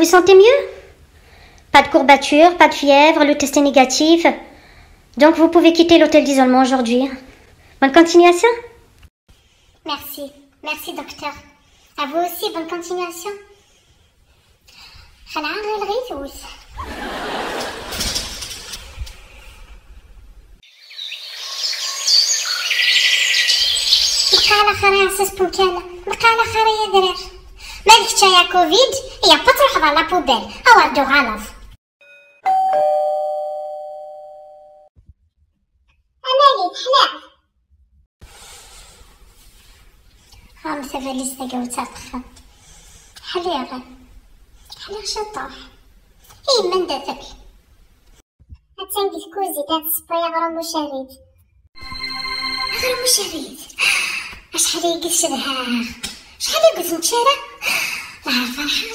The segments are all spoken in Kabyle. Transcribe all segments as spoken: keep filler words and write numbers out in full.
Vous sentez mieux? Pas de courbature, pas de fièvre, le test est négatif. Donc vous pouvez quitter l'hôtel d'isolement aujourd'hui. Bonne continuation. Merci. Merci, docteur. À vous aussi, bonne continuation. Xelɛeɣ ɣer lɣiwet. Bqa ɛla xir a ɛessas Bunkana, bqa ɛla xir a adrar. Ma d kečč a covid, ya pa truḥeḍ ɣer la poubelle, awer d-tuɣaleḍ. Amali, teḥliḍ. Ɣer-m tabalizt-agi ur tt-ar texxamt. Ḥliɣ. Ḥliɣ ciṭuḥ. I yemma anda tella? Attan deg tkuzint ad tessewway aɣrum ucerrid. Aɣrum ucerrid? Acḥal ay tcedhaɣ. Acḥal ay ur t-nečči ara. Lɛerf ferḥan.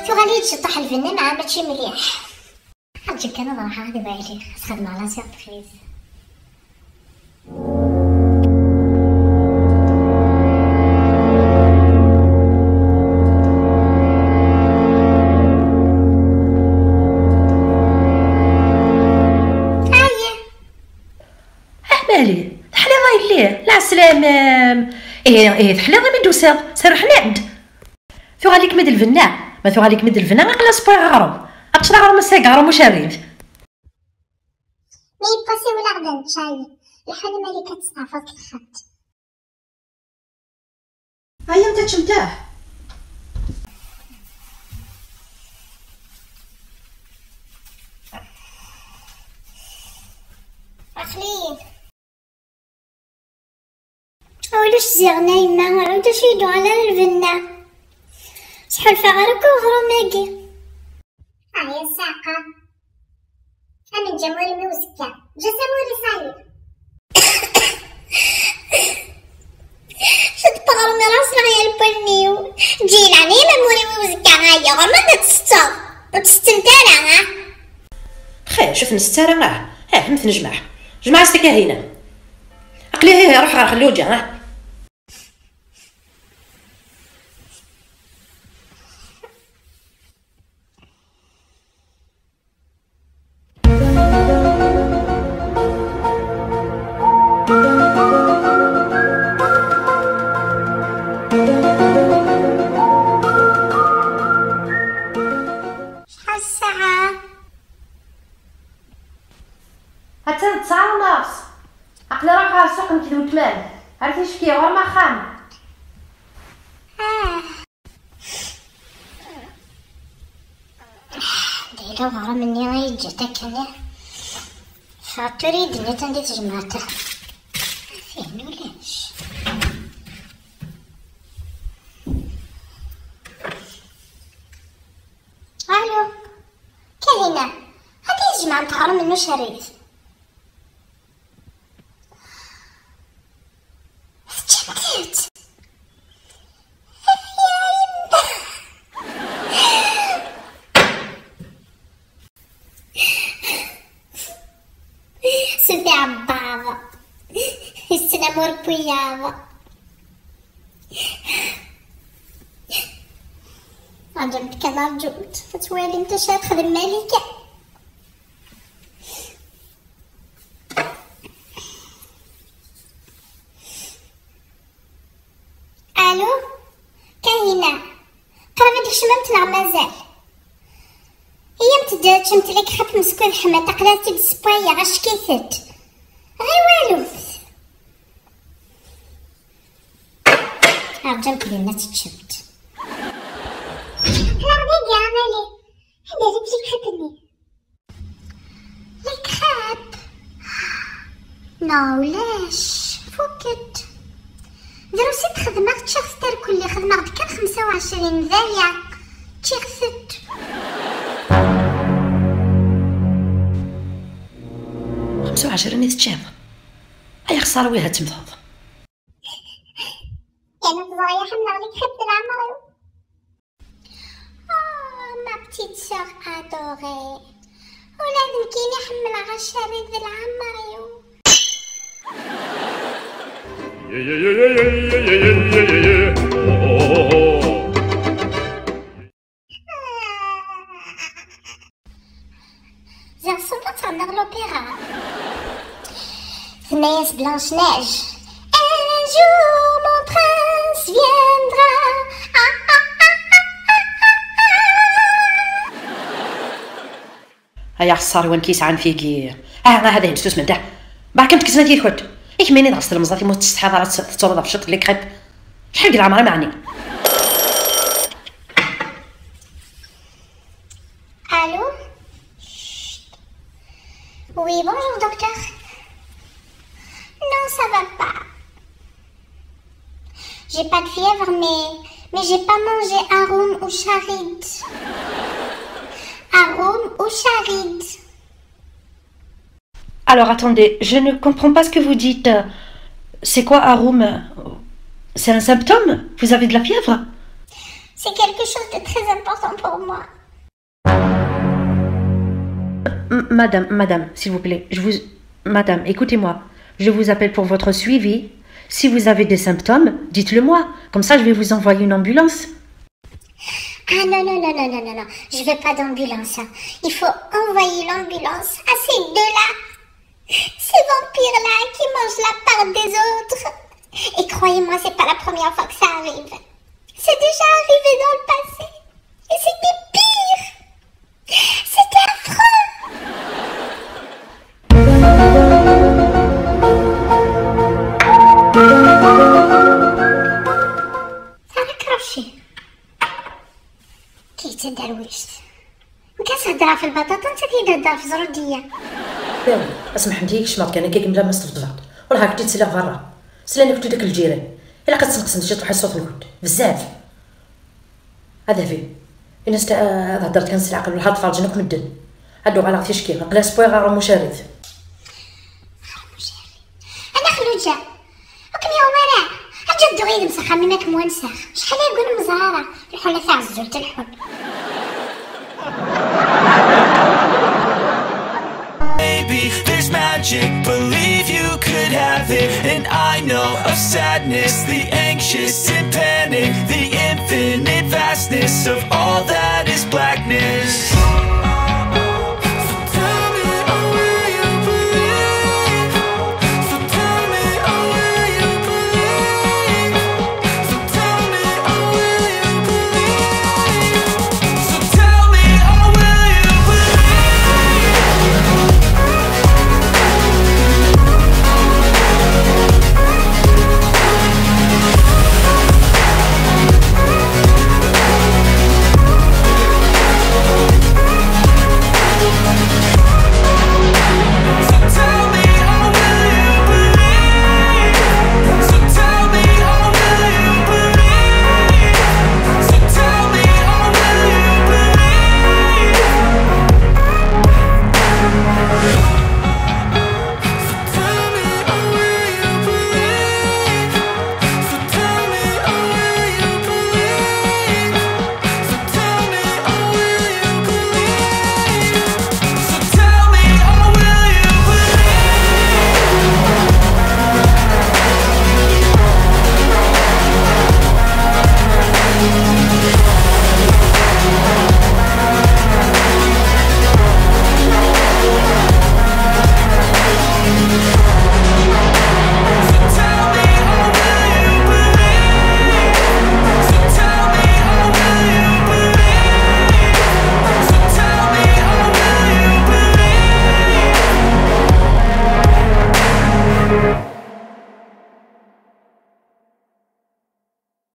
Tuɣal-iyi-d ciṭuḥ lbenna, maɛa mačči mliḥ. Ṛǧu kan ad ruḥeɣ ad waliɣ, ad xedmeɣ la surprise. Ayi. Ah, Mali, teḥliḍ a yelli? Lɛeslama-m. Ihi, ihi, teḥliḍ imi d-tusiḍ, serrḥen-am-d. Tuɣal-ikem-id lbenna. Ma tuɣal-ikem-id lbenna, aql-as wwiɣ aɣrum. Ad teččeḍ aɣrum ass-a deg aɣrum ucerrid. Mi yewwa siwel-aɣ-d ad nečč ayi. Lḥal imalika testeɛfuḍ deg texxamt. Aya anta ččemt ah? Aql-iyi. Ulac ziɣen a yemma, ulac i d-uɣal ara lbenna. Sḥulfaɣ ara akk i uɣrum-agi. Ah, ya saɛqa. Ad neǧǧ amur-im i uzekka. Ǧǧet amur-is ayi. Cedfeɣ ɣer-m ɣas neɣ yal wallen-iw. Ǧǧi leɛnaya-m amur-iw i uzekka, aya ɣur-m anda tt-tetteḍ. Ur tt-tettemt ara, ha? Xir, cuf nessett ara, ah, ah, m tnejmaɛ. Jmeɛ-as takahina. Aql-i, ih, ruḥ ɣer xelluǧa, ah. Acḥal ssaɛa? Attan d ttɛa ɣer-s. Aql-i ruḥeɣ ɣer ssuq nekk d weltma-m. Ar ticki, ɣur-m axxam. Ah. D yella uɣrum-nni ay yeǧǧa takka-nni. Ffeɣ tura i d-nniḍen di tejmaɛt-a. Atan ulac. Alo. Kahina, anda i tjemɛemt aɣrum n ucerrig? Teččamt-t? Ay, a yemma! Sidi Ɛebbaḍ, yessen amur n wiyaḍ. Rǧumt kan, rǧumt, ad twalimt acu ara texdem Malika. Alo, Kahina, qrib ad d-tkecmemt neɣ mazal? Iyyamt-d ad teččemt lekxap meskud ḥmat, aql-aɣ-tt-id-ssewwayeɣ, acek-itent. Ɣiwalut! Rǧumt dinna ad teččemt. Aql-aɣ dagi, a Mali. Anda llant lekxap-nni? Lekxap? Neɣ ulac, fukket. Drus i t-xedmeɣ, ččiɣ-t tarkelli, xedmeɣ-d kan xemsa u ɛecrin, d aya. Ččiɣ-t. Xemsa u ɛecrin i teččiḍ? Ay axeṣṣar, wiha ad temmteḍ. Yerna teẓra-yi ḥemmleɣ lekxap d leɛmer-iw. Oh, ma petite sœur adorée. Ula d nekkini ḥemmleɣ acerrig d leɛmer-iw. Ziɣ tessneḍ ad tɣenniḍ l'opéra. Tenna-yas Blanche-Neige: Un jour mon prince viendra. Ah, ah, ah, ah, ah, ah. Ay axeṣṣar, iwan k-yesɛan tigi. Ah, ah, ad hent-susmen da. Barka n tkezzmat yid-kent. I kemmini dɣa s tlemẓat i mu tsetḥiḍ ara tettruḍ ɣef ciṭ n les crêpes. Acḥal deg leɛmer-im ɛni? Allô? Chut. Oui, bonjour, docteur. Non, ça va pas. J'ai pas de fièvre, mais, mais j'ai pas mangé haroum ou charid. Haroum ou charid. Alors, attendez, je ne comprends pas ce que vous dites. C'est quoi, haroum? C'est un symptôme? Vous avez de la fièvre? C'est quelque chose de très important pour moi. M- madame, madame, s'il vous plaît, je vous... Madame, écoutez-moi. Je vous appelle pour votre suivi. Si vous avez des symptômes, dites-le moi. Comme ça, je vais vous envoyer une ambulance. Ah non, non, non, non, non, non, non. Je veux pas d'ambulance, hein. Il faut envoyer l'ambulance à ces deux-là. Ces vampires-là qui mangent la part des autres. Et croyez-moi, c'est pas la première fois que ça arrive. C'est déjà arrivé dans le passé. Et c'était pire. C'était affreux. Ça a raccroché. Qui était Darwish? Nekk ad s-heddreɣ ɣef lbaṭaṭa, nettat ad yi-d-thedder ɣef ẓrudiya. Iwa, asmeḥmed-iyi kecmeɣ-d kan akka kemmel ma s-tebḍbeḍ. Ur ḥakk-d-ttiliɣ berra. Slan akk-d akk lǧiran. Ilaq ad tesneqsem ciṭuḥ ṣṣut-nkent. Bezzaf. A Dehbi, ini-as ad heddreɣ kan s leɛqel, wellah ad ferǧen akk medden. Ad d-uɣaleɣ ticki, aql-as wwiɣ aɣrum ucarid. Aɣrum ucarid? Ana Xluǧa, ur kem-yuɣ wara. Rǧu ad dduɣ yid-m s axxam-im ad kem-wanseɣ. Acḥal aya ur nemẓer ara. Lḥula taɛezzult lḥul. Maybe there's magic, believe you could have it. And I know of sadness, the anxious and panic, the infinite vastness of all that is blackness.